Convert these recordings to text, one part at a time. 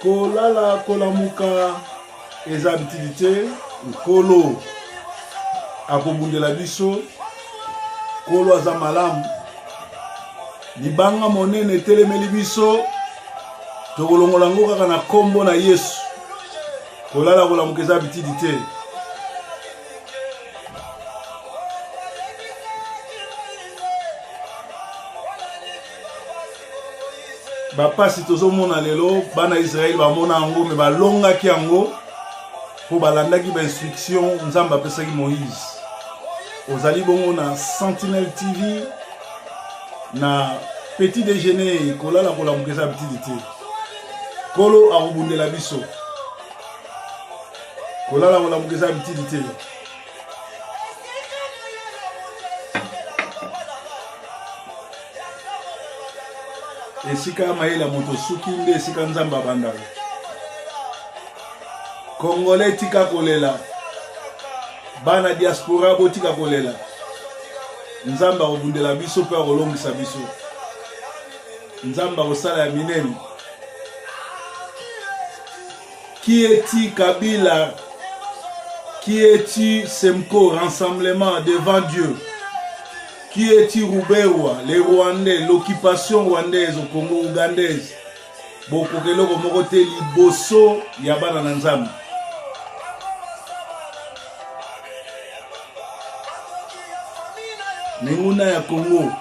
Kolala kolamuka eza bitidi te. Nkolo akobundela biso. Nkolo aza malamu. Libanga monene etelemeli biso, tokolongola yango kaka na nkombo na Yesu. Kolala kolamuka eza bitidi te. Bapasi tozomona lelo, bana Israele bamona yango, me balongaki yango mpo balandaki bainstruction Nzambe apesaki Moïse. Ozali bongo na Sentinelle TV na petit déjeuner. Kolala kolamuka eza bitidi te. Nkolo akobundela biso. Kolala kolamuka eza bitidi te. Esika mayele ya moto suki nde esika Nzambe abandaka. Congolais, tika kolela. Bana diaspora, botika kolela. Nzambe akobundela biso mpe akolongisa biso. Nzambe akosala ya minene. Qui es-tu Kabila? Qui es-tu Semco? Rassemblement devant Dieu. Qui es-tu Ruberwa? Les Rwandais, l'occupation rwandaise au Congo, ougandaise. Bokoka eloko moko te liboso ya bana na Nzambe. Minguna ya Congo,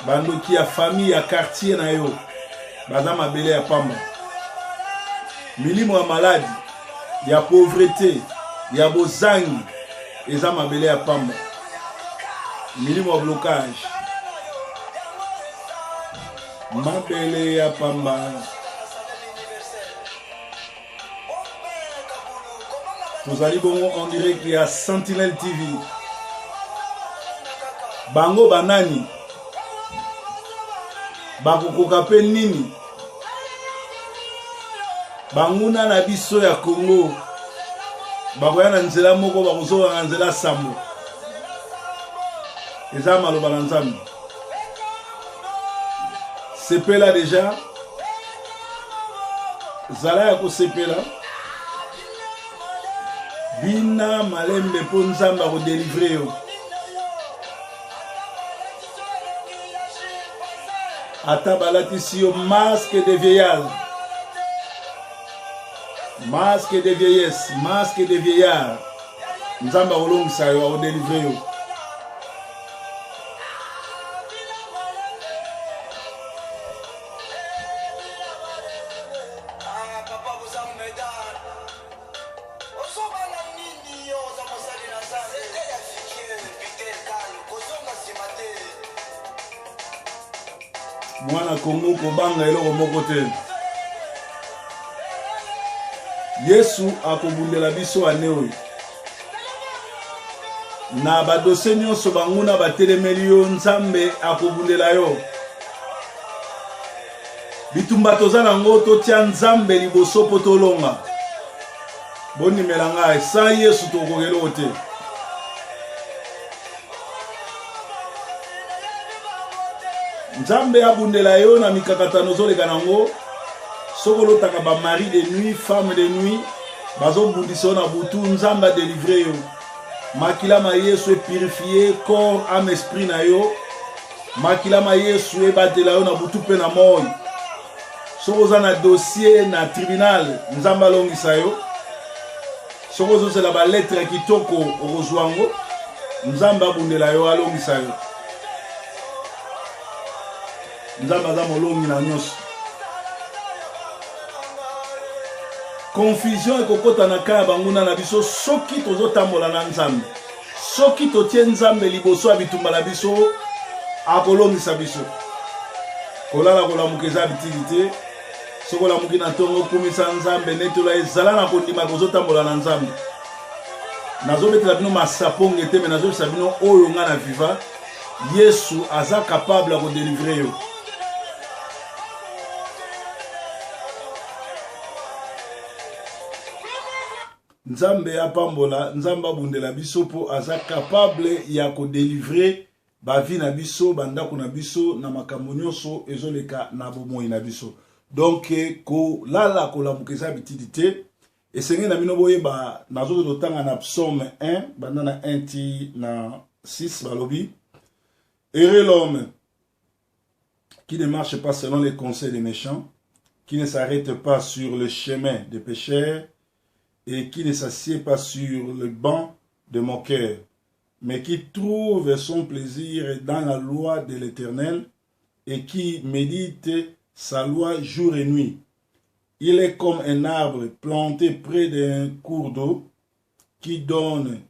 bandoki ya famille ya quartier na yo, baza mabele ya pamba. Milimo ya maladi, ya pauvreté, ya bozangi eza mabele ya pamba. Milimo ya blocage, mabele ya pamba. Tozali bongo en direct ya Sentinelle TV. Bango banani bakokoka mpe nini? Banguna na biso ya Congo bakoya na nzela moko, bakozonga na nzela sambo. Eza maloba na Nzambe. Sepela deja, zala ya kosepela, bina malembe mpo Nzambe akodelivre yo. Ata balatisi yo masque de vieillard, masque de vieillesse, masque de vieillard, Nzambe akolongisa yo, akodelivre yo. Mwana Kongo, kobanga eloko moko te. Yesu akobundela biso ane oyo na badosie nyonso banguna batelemeli yo. Nzambe akobundela yo. Bitumba toza nango, totia Nzambe liboso mpo tolonga. Bondimela ngai, sa Yesu tokokoka eloko te. Nzambe abundela yo na mikakatano ozoleka nango. Soki olotaka ba mari de nuit, femme de nuit bazobundisa yo na butu, Nzambe adelivre yo. Makila ma Yesu epurifie corps, âme, esprit na yo. Makila ma Yesu ebatela yo na butu mpe na moi. Soki oza na dossier na tribunal, Nzambe alongisa yo. Soki ozozela baletre ya kitoko, okozwa yango. Nzambe abundela yo, alongisa yo. Nzambe aza molongi na nyonso. Confusion ekokota na ka ya banguna na biso soki tozotambola na Nzambe. Soki totie Nzambe liboso ya bitumba na biso, akolongisa biso. Kolala kolamuka eza bitili te. Soki olamuki na ntongo, kumisa Nzambe, netola, ezala na kondima kozotambola na Nzambe. Nazobetela bino masaponge te, me nazobisa bino oyo nga na viva. Yesu aza capable ya kodelivre yo. Nzambe apambola, Nzambe abundela biso mpo aza capable ya kodelivre bavi na biso, bandako na biso, na makambo nyonso ezoleka na bomoi na biso. Donc kolala kolamuka eza bitidi te. Esengeli na bino boyeba, nazoki kotanga na Psaume 1 banda na 1 ti na 6. Balobi: heureux l'homme qui ne marche pas selon les conseils des méchants, qui ne s'arrête pas sur le chemin des pécheurs et qui ne s'assied pas sur le banc de moqueurs, mais qui trouve son plaisir dans la loi de l'Éternel et qui médite sa loi jour et nuit. Il est comme un arbre planté près d'un cours d'eau qui donne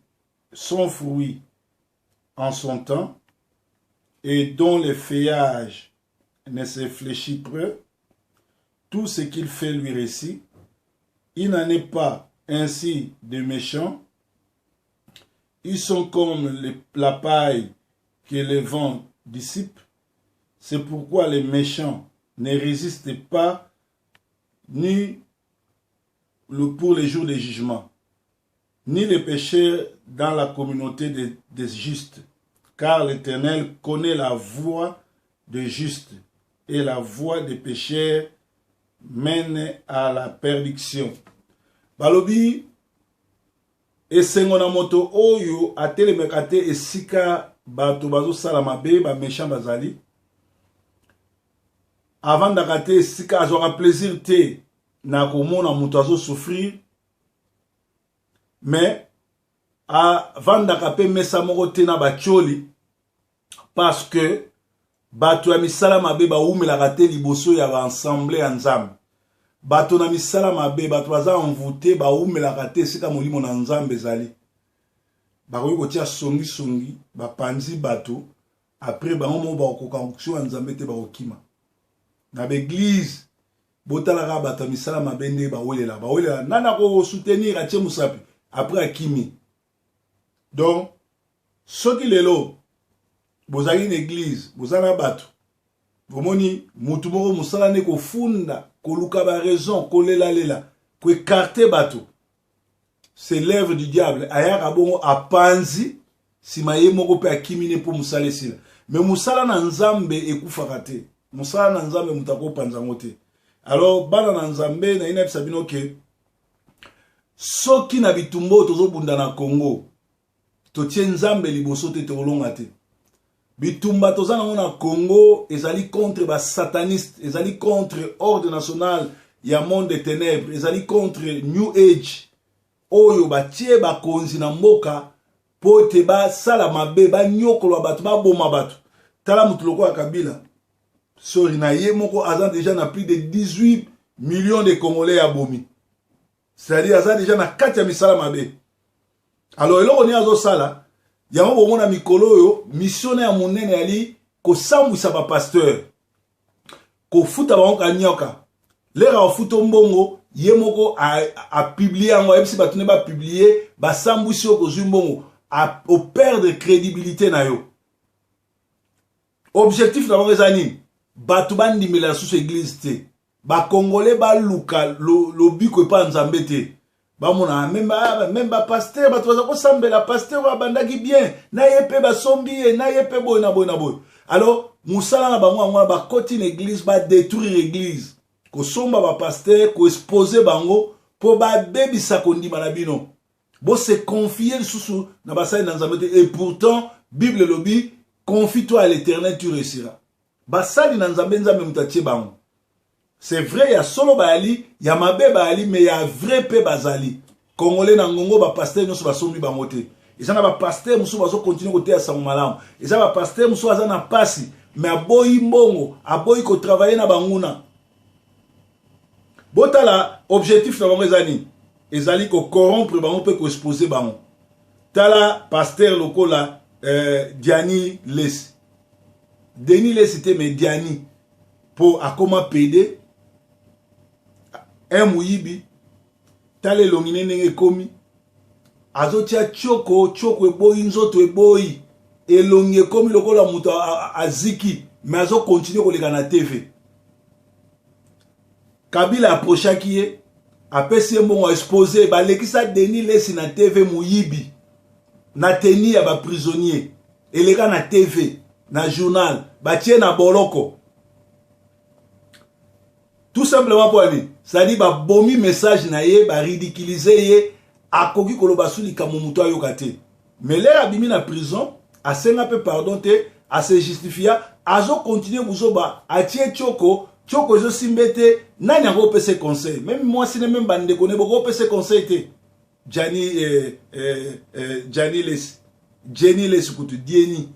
son fruit en son temps et dont les feuillages ne se fléchit point. Tout ce qu'il fait lui réussit. Il n'en est pas ainsi de méchants. Ils sont comme la paille que le vent dissipe. C'est pourquoi les méchants ne résistent pas ni pour les jours de jugement, ni les pécheurs dans la communauté des justes. Car l'Éternel connaît la voie des justes et la voie des pécheurs mène à la perdition. Balobi: esengo na moto oyo atelemaka te esika bato bazosala mabe, baméchant bazali, avandaka te esika, azwaka plaisir te na komona moto azosouffrir, mais avandaka mpe mesa moko te na batioli, parce que bato ya misala mabe bawumelaka te liboso ya baassemblée ya Nzambe. Bato na misala mabe, bato baza envoûté, bawumelaka te esika molimo na Nzambe ezali. Bakoki kotia songisongi, bapanzi bato, après bango moko bakokoka onction ya Nzambe te, bakokima na baéglise. Botalaka bato ya misala mabe nde bawelela, bawelela nani akosoutenir, atie mosapi, après akimi. Donc soki lelo bozalaki na église, boza na bato, bomoni mutu moko mosala nde kofunda, koluka baraison, kolelalela, koécarter bato, c'est l'œuvre du diable. Ayaka bongo, apanzi, nsima ye moko mpe akimi ne mpo mosala esila. Mais mosala na Nzambe ekufaka te. Mosala na Nzambe, moto akopanza yango te. Alors bana na Nzambe, nayi nayebisa bino ke soki na bitumba oyo tozobunda na Congo, totie Nzambe liboso te, tokolonga te. Bitumba toza nango na Congo ezali contre basataniste, ezali contre ordre national ya monde de ténèbres, ezali contre New Age oyo batie bakonzi na mboka mpo ete basala mabe, banyokolwa bato, baboma bato. Tala motu lokola Kabila, sori na ye moko aza déjà na plus de 18 millions de Congolais ya bomi, c'est-à-dire aza déjà na kati ya misala mabe. Alors eloko nini azosala yango? Bomona mikolo oyo, mission ya monene yali kosambwisa bapasteur, kofuta bango kanyoka. Lere afuta mbongo, ye moko apublier yango, ayebisi bato nde bapublier, basambwisi oyo, kozwi mbongo, operdre crédibilité na yo. Objectif na bango eza nini? Bato bandimela lisusu église te, bakongole baluka lobiko epa ya Nzambe te, bamona même bapasteur, bato baza kosambela, pasteur oyo abandaki bien na ye mpe basombi ye na ye mpe boye na boye na boye. Alors mosala na bango yango wana. Bakoti na église, badétruire église, kosomba bapasteur, koexposer bango mpo babebisa kondima na bino, bose confier lisusu na basali na Nzambe te. Et pourtant Bible elobi: confie toi à l'Éternel, tu réussiras. Basali na Nzambe, Nzambe moto atie bango. C'est vrai, ya solo bayali ya mabe, bayali, mais ya vrai mpe bazali. Congolais na ngongo, bapasteur nyonso basombi bango te. Eza na bapasteur mosusu bazocontinuer koteya sango malamu. Eza bapasteur mosusu aza na pasi, mais aboyi mbongo, aboyi kotravailler na banguna. Botala, objectif na bango eza nini? Ezali kocorrompre bango mpe koexposer bango. Tala pasteur lokola Diani Lesi, Denis Lesi te, mais Diani, mpo akóma pédé, un moyibi. Tala elongi ne ndenge ekomi, azotia tioko, tioko eboyi nzoto, eboyi elongi, ekomi lokola moto aziki, mais azocontinuer koleka na TV. Kabila approchaki ye, apesi ye mbongo, expose, balekisa Denis Lesi na TV, moyibi na teni ya baprisonnier, eleka na TV, na journal, batie na boloko. Tout simplement mpo ani c'est-à-dire babomi message na ye, baridiculize ye, akoki koloba su likambo moto ayoka te. Mais l'heure abimi na prison, asenga mpe pardon te, ase justifia, azokontinue buzoba, atie tioko tioko ezosimbe te. Nani akopesa conseil? Même mwasi ne, même bandeko ne bokopesa conseil te. Jani eh, Jani Lesi, Jenny Lesi kutu, Dieni,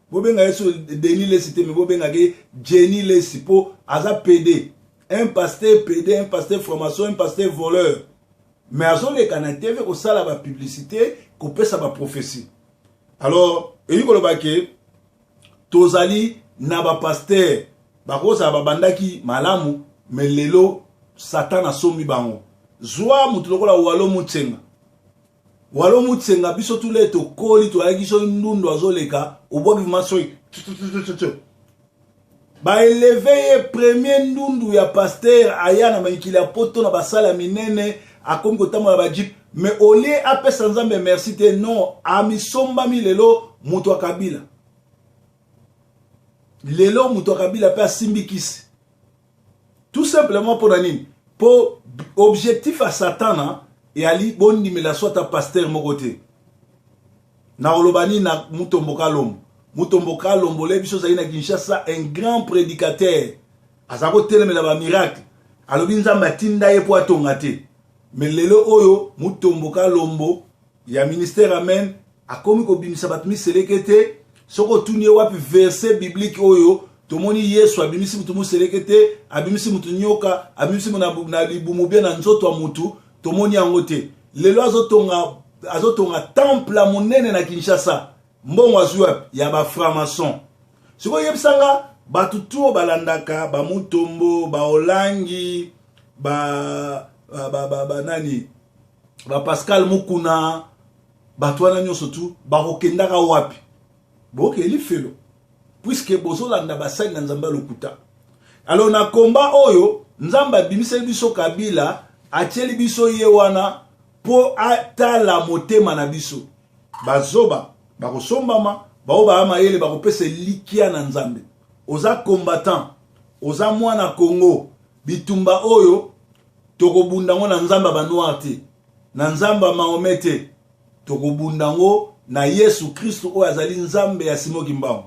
bobenga ye so Denis Lesi te, mais bobengaka ye Jenny Lesi mpo aza PD, un pasteur PD, un pasteur formation, un pasteur voleur, mais azoleka na TV kosala bapublicité, kopesa baprophétie. Alors eyi koloba ke tozali na bapasteur bakozala babandaki malamu, mais lelo Satan asombi bango. Zwa motu lokola Walo Mutsenga. Walo Mutsenga, biso tule tokoli, toyaki so ndundu azoleka, obwaki vraimen soi baeleve ye premier ndundu ya pasteur, aya na mikili ya Poto na basala minene, akomi kotambola bajeep, mais olie apesa Nzambe merci te. Non, amisombami. Lelo moto ya Kabila, lelo moto ya Kabila mpe asimbi kisi, tout simplement. Mpo na nini? Mpo objectif ya Satana eyali bondimela so ata pasteur moko te. Na koloba nini na Mutombo Kalombo? Mutombo Kalombo le biso ozali na Kinshasa, un grand prédicateur, aza kotelemela bamiracle, alobi Nzambe atinda ye mpo atonga te. Mais lelo oyo Mutombo Kalombo ya ministère Amen akomi kobimisa bato miseleke te. Soki otuni ye wapi verset biblique oyo tomoni Yesu abimisi mutu moseleke te, abimisi mutu nyoka, abimisi na libumu bie na nzoto ya mutu, tomoni yango te. Lelo azotonga temple ya monene na Kinshasa. Mbongo azwi wapi? Ya bafranc-maçon. Sikoyo oyebisanga, bato tu oyo balandaka bamutombo, baolangi, ba, ba, ba, ba, ba nani, bapascal Mukuna, bato wana nyonso tu bakokendaka wapi? Bokee lifelo, puisque bozolanda basali na Nzambe ya lokuta. Alors na komba oyo Nzambe abimiseli biso Kabila, atieli biso ye wana mpo atala motema na biso. Bazoba bakosombama, bao baya mayele bakopesa elikya na Nzambe. Oza combattant, oza mwana Congo, bitumba oyo tokobunda yango na Nzambe ya banoir te, na Nzambe ya Mahomet te, tokobunda yango na Yesu Kristu oyo azali Nzambe ya Simo Kimbangu.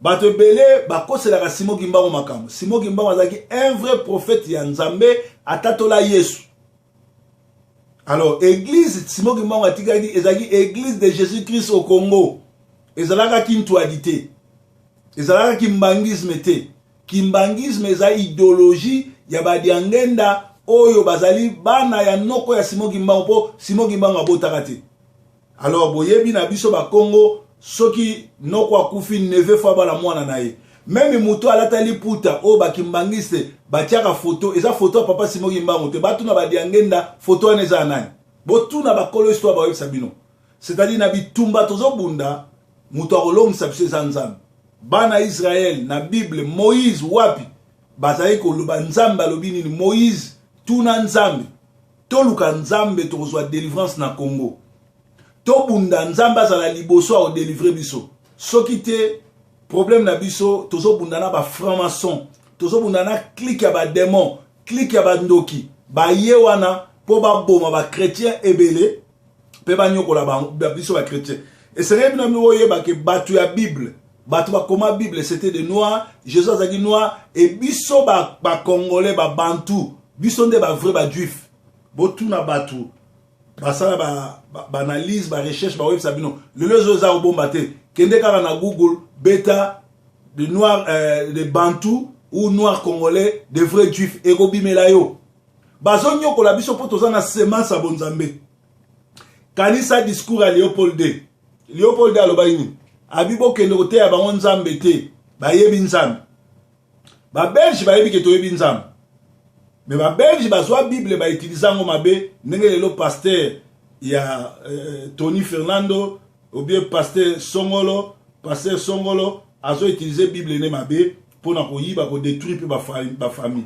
Bato ebele bakoselaka Simo Kimbangu makambo. Simo Kimbangu azalaki un vrai prophète ya Nzambe, atatola Yesu. Alors église Simo Kimbangu atikaki ezalaki Église de Jésus Christ au Congo. Ezalaka kintwadi te, ezalaka kimbangisme te. Kimbangisme eza idéologie ya badiangenda oyo bazali bana ya noko ya Simo Kimbangu, mpo Simo Kimbangu abotaka te. Alors boyebi na biso Bakongo, soki noko akufi, neveu faut abala mwana na ye. Même moto alata liputa oyo bakimbangiste batiaka foto, eza foto ya papa Simo Kimbangu te. Batuna badiangenda, foto wana eza ya nani? Botuna bakolo histoire, bayebisa bino. C'est-à-dire na bitumba tozobunda, moto akolongisa biso eza Nzambe. Bana Israele na Bible, Moïse wapi bazali koloba Nzambe alobi nini? Moïse, tuna Nzambe. Toluka Nzambe, tokozwa délivrance na Congo. Tobunda, Nzambe azala liboso, akodélivre biso. Soki te, problème na biso, tozobunda na bafranc-maçon, tozobunda na clique ya badémon, clique ya bandoki baye wana mpo baboma bachrétien ebele mpe banyokola biso bachrétien. Esengeli bino bino oyeba ke bato ya Bible, bato bakoma Bible, c'était de noir. Jésus azalaki noir. E biso bacongolais, babantu, biso nde bavrai bajuif. Botuna bato basala baanalyse, ba barecherche, baoyebisa bino. Lelo ezo eza kobomba te. Kende kaka na Google, beta de noir, de bantu ou noir congolais, de vrai juif, ekobimela yo. Bazonyokola biso mpo toza na semence ya bonzambe. Kanisa discours ya Léopold D. Léopold D alobaki nini? Abi bokende koteya bango Nzambe te, bayebi Nzambe. Babelge bayebi ke toyebi Nzambe, mais babelge bazwa Bible, bautilize yango mabe, ndenge lelo pasteur ya Tony Fernando ou bien pasteur Songolo, pasteur Songolo azoutilize Bible ne mabe mpona koyiba, kodétruire mpe bafamille.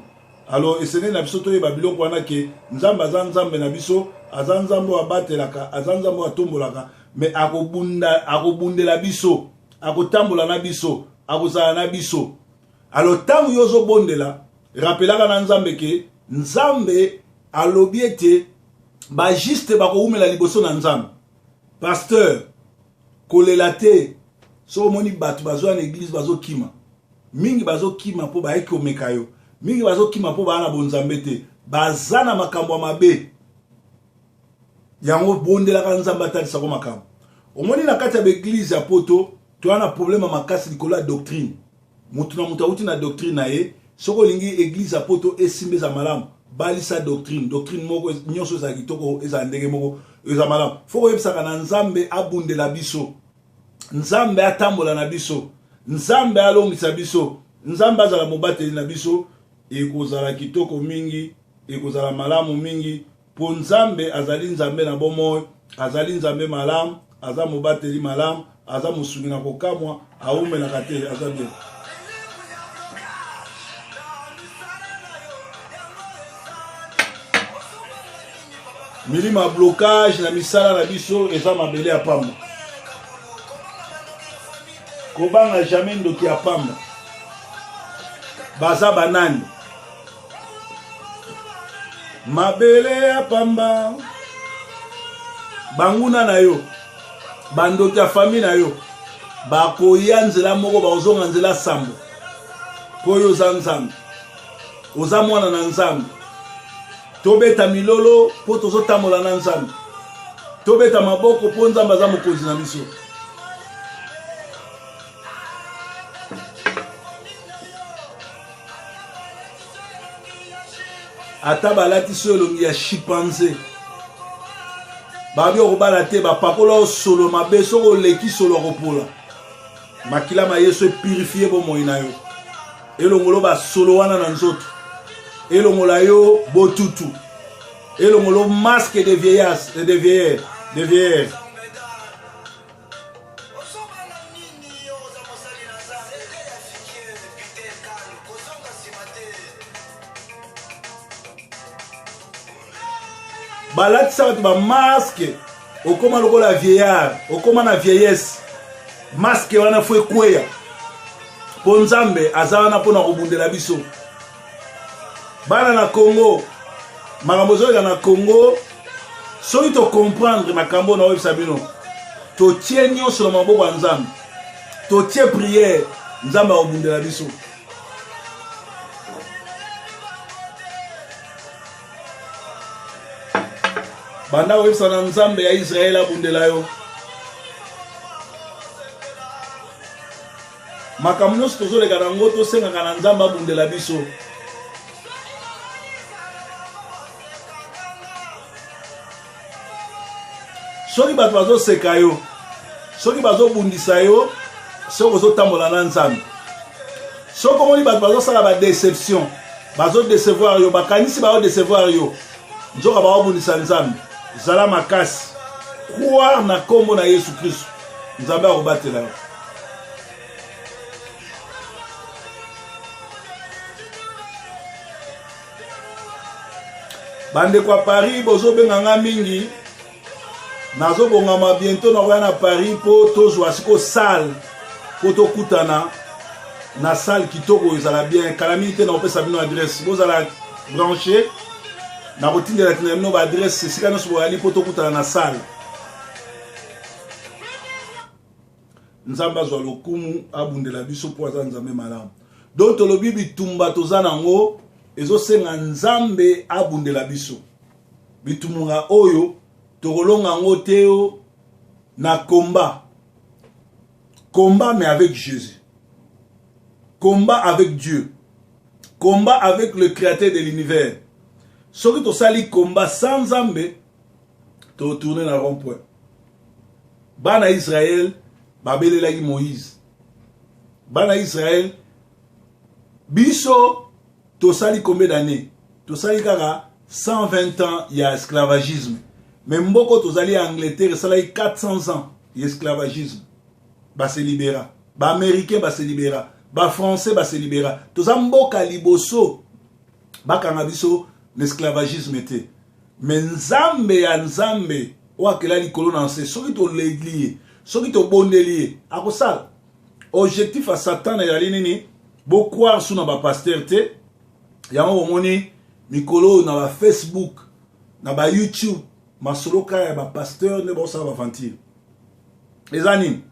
Alors esengeli na biso toyeba biloko wana ke Nzambe aza Nzambe na biso, aza Nzambe oyo abatelaka, aza Nzambe oyo atombolaka, mais akobunda, akobundela biso, akotambola na biso, akozala na biso. Alors ntango yo ozobondela, Rappelaka na Nzambe ke Nzambe alobi ete ba juste bakowumela liboso na Nzambe. Pasteur, kolela te soki omoni bato bazoya na eglise bazokima. Mingi bazokima mpo bayaki komeka yo. Mingi bazokima mpo baa na bonzambe te. Baza na makambo ya mabe. Yango bondelaka Nzambe atalisa ko makambo. Omoni na kati ya ba eglise ya poto toya na problème ya makasi likolo ya doctrine. Moto na moto awuti na doctrine na ye. Soki olingi eglise ya poto esimba eza malamu, balisa doctrine. Doctrine moko nyonso ezala kitoko, ezala ndenge moko, eza malamu. Faut koyebisaka na Nzambe abundela biso. Nzambe atambola na biso. Nzambe alongisa biso. Nzambe azala mobateli na biso. Ekozala kitoko mingi, ekozala malamu mingi. Mpo Nzambe azali Nzambe na bomoi, azali Nzambe malamu, aza mobateli malamu, aza mosungi na kokamwa, awumelaka te, aza bien. Milimo ya blocage na misala na biso eza mabele ya pamba. Kobanga jamais ndoki ya pamba. Baza banani? Mabele ya pamba. Banguna na yo, bandoki ya famille na yo, bakoya nzela moko, bakozonga nzela sambo. Mpo yo oza Nzambe, oza mwana na Nzambe. Tobeta milolo mpo tozotambola na Nzambe. Tobeta maboko mpo Nzambe aza mokonzi na biso. Ata balatisi yo elongi ya chimpanze, babi okobala te, bapakola yo solo mabe, soki oleki solo ya kopola. Makila ma Yesu epurifie bomoi na yo, elongolo basolo wana na nzoto, elongola yo botutu, elongolo masque de vieillesse, de vieillesse, de vieillesse. Balatisa bato bamaske, okoma lokola vieillard, okoma na vieillesse. Maske wana fo ekweya, mpo Nzambe aza wana mpo na kobundela biso. Bana na Congo, makambo ezoleka na Congo, soki to comprendre makambo na oyebisa bino, totie nyonso na maboko ya Nzambe, totie prière, Nzambe akobundela biso. Banda koyebisa na Nzambe ya Israele abundela yo. Makambo nyonso tozoleka na yango, tosengaka na Nzambe abundela biso. Soki bato bazoseka yo, soki bazobundisa yo, soki ozotambola na Nzambe, soki omoni bato bazosala ba deception, bazodecevoir yo, bakanisi baodecevoir yo, nzoka baobundisa Nzambe, zala makasi, croire na nkombo na Yesu Kristo, Nzambe akobatela yo. Bandeko ya Paris, bozobenga nga mingi, nazobongama bientôt nakoya na Paris mpo tozwa siko salle mpo tokutana na salle kitoko, ezala bien. Kala mingi te nakopesa bino adresse, bozala branché, nakotindela tina bino ba adresse esika nyonso boyali mpo tokutana na salle. Nzambe azwa lokumu, abundela biso mpo aza Nzambe malamu. Donc tolobi bitumba toza nango ezosenga Nzambe abundela biso. Bitumba oyo tokolonga yango te na combat. Combat mais avec Jésus. Combat avec Dieu. Combat avec le créateur de l'univers. Soki tosali combat sans Nzambe, totourne na rond-point. Bana Israël babelelaki Moïse. Bana Israël, biso tosali combien d'années? Tosali kaka 120 ans ya esclavagisme. Mais mboko tozali ya Angleterre esalaki 400 ans ya esclavagisme. Ba se libéra. Ba Américains ba se libéra. Ba Français ba se libéra. Toza mboka liboso bakanga biso na esclavagisme te. Mais Nzambe ya Nzambe oyo akela likolo na nse, soki toleli ye, soki tobondeli ye, akosala. Objectif ya Satan ezali nini? Bocroire su na ba pasteur te. Yango bomoni mikolo oyo na ba Facebook, na ba YouTube, masolo kaka ya ba pasteur nde baosala ba ventile. Eza nini?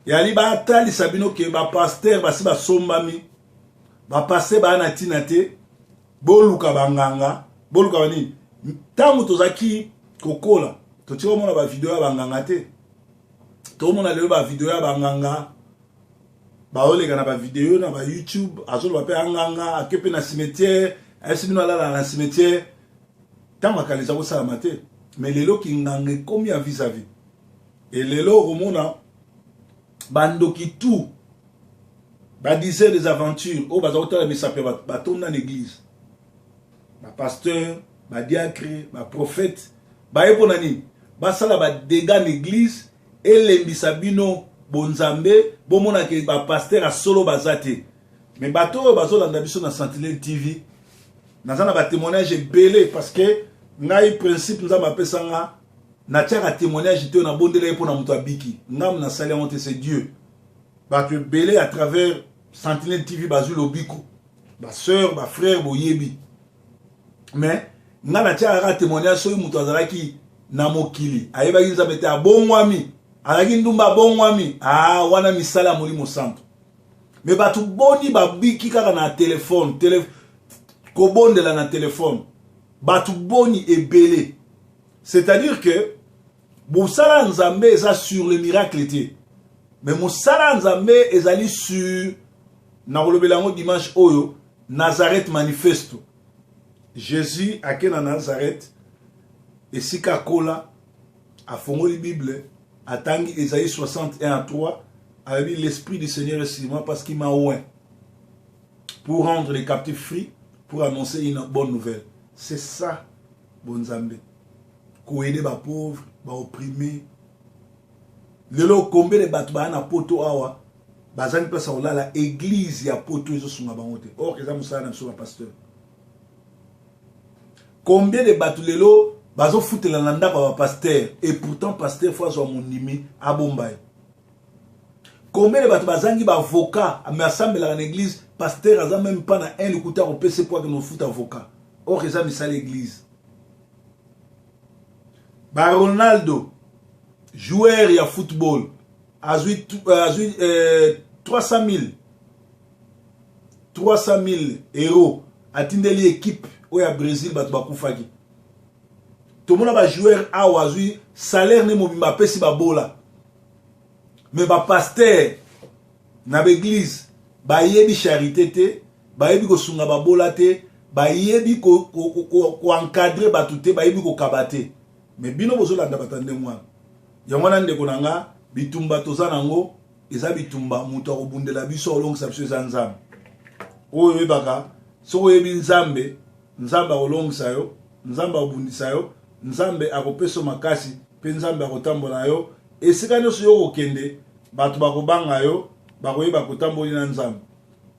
Yali batalisa bino ke ba pasteur basi basombami, ba pasteur baa na ntina te, boluka banganga, boluka banini. Ntango tozalaki kokola, totika komona ba video ya banganga te. Tomona lelo ba video ya banganga baoleka na bavideo na ba youtube azoloba mpe anganga ake mpe na cimetière ayebisi bino alala na cimetière ntango akala eza kosalama te mais lelo kinganga ekomi ya vis-à-vis e lelo okomona bandoki tout badiseur des aventures oyo baza kotala misapo ya bato batonda na église bapasteur badiacre baprophète baye mpo na nini basala badega na église elembisa bino bonzambe bomona ke ba pasteur ya solo baza te mais bato oyo bazolanda biso na Sentinelle TV naza na ba témoignage ebele parce que ngai principe nzambe apesa nga natiaka témoignage te nabondela ye mpo na moto abiki ngambo nasali yango te c'est Dieu bato ebele à travers Sentinelle TV bazwi lobiko ba sœur ba frère boyebi mais nga natiaka kaka témoignage soki moto azalaki na mokili ayebaki nzambe te abongwami azalaki ndumba abongwami ah, wana misala ya molimo santu me bato boni babiki kaka na telefone tele, kobondela na telefone bato boni ebele c'est-à-dire que mosala ya nzambe eza sur le miracle te mais mosala ya nzambe ezali sur nakolobela yango dimanche oyo Nazareth manifesto. Jesus ake na Nazareth esika akola afongoli Bible atangi Esaïe 61 à 3 alobi l'esprit du Seigneur est sur moi parce qu'il m'a oint pour rendre les captifs free pour annoncer une bonne nouvelle. C'est ça bonzambe koyede ba pauvre ba opprimé lelo combien de bato baya na poto awa bazangi place ya kolala eglise ya poto ezosunga bango te or eza mosala na biso ba pasteur combien de bato lelo bazofutela na ndako ya bapasteur et pourtant pasteur fo azwa mondimi abomba ye combien de bato bazangi baavocat mais asambelaka na église pasteur aza même pas na un likuta akopesa po akende kofuta avocat or eza misala église ba Ronaldo joueur ya football azwi azwi euh, 300 000 300 000 euros atindeli équipe oyo ya Brésil bato bakufaki tomona ba joueur awa azwi salaire ne mobimba apesi babola mais ba pasteur na ba église bayebi charité te bayebi kosunga babola te bayebi koencadre bato te bayebi kokaba te me bino bozolanda bato ya ndenge wana yango wana ndeko na nga bitumba toza nango eza bitumba moto akobundela biso akolongisa biso eza nzambe oyo oyebaka soki oyebi nzambe nzambe akolongisa yo nzambe akobundisa yo nzambe akopesa yo makasi mpe nzambe akotambola yo esika nyonso yo okokende bato bakobanga yo bakoyeba kotamboli na nzambe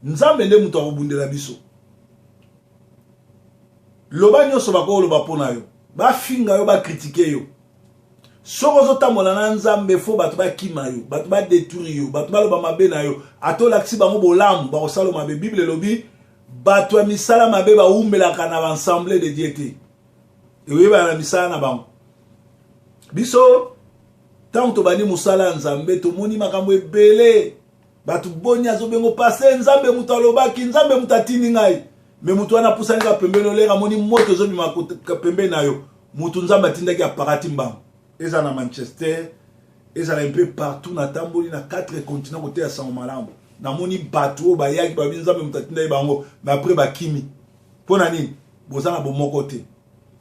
nzambe nde moto akobundela biso loba nyonso bakoloba mpo na yo bafinga yo bakritike yo soki ozotambola na nzambe fo bato bakima yo bato badetruire yo bato baloba mabe na yo ata olakisi bango bolamu bakosala mabe bible elobi bato ya misala mabe bawumelaka na baensemble de dieu te ekoyebana na misala na bango biso ntango tobandi mosala ya nzambe tomoni makambo ebele bato boni azobengo pase nzambe moto alobaki nzambe moto atindi ngai me moto wana apusani kaka pembeni oleka amoni moto ezobima pembeni na yo moto nzambe atindaki aparati mbango ezala na manchester ezala mpe partout natamboli na quatre continent koteya sango malamu namoni bato oyo bayaki babi nzambe moto atindaki bango me apres bakimi mpo na nini boza na bomoko te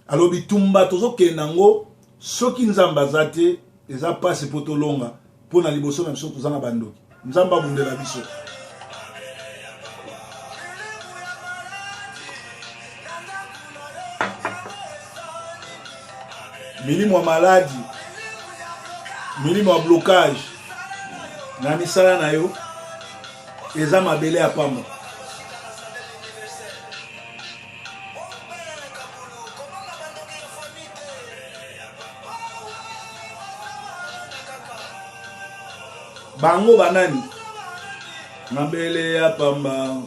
alo bitumba tozokende yango soki nzambe aza te eza mpasi mpo tolonga mpo na liboso na biso toza na bandoki nzambe abundela biso milimo ya maladi milimo ya blocage na misala na yo eza mabele ya pamba bango banani mabele ya pamba.